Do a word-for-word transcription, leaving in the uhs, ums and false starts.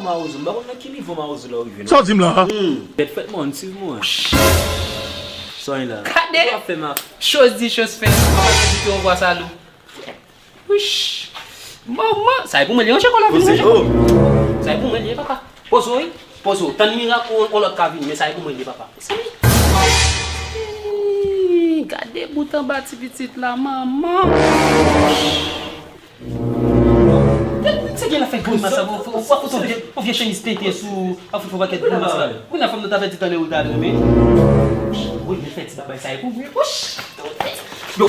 Mawozo, m pa konn nan ki nivo Mawozo la w rive non. Sa w di m la? Bèt fèt mwen, suiv mwen. Sa w la? Gade! Sa w ap fè m a? Chose dit, chose faite. Papa te di ke yon vwa sa lou. Wouch! Manman! Sa e pou mwen li, yon chokola vin manje. Sa e pou mwen li, papa. Pozo, wi. Pozo. Tann mirak ou, yon lòt ka vini, men sa e pou mwen li, papa. Mezanmi. Gade bout anba ti pitit la, manman. Gade, se gen la fè grimas sa, pou, pou, pou, pou, pou vye chemiz pete sou, ap fout fè pakèt grimas la. Kounye a fòm nou ta fè ti tann ou ta reme. Wi, men fè ti babay sa e pou mwen. Wouch! Yo.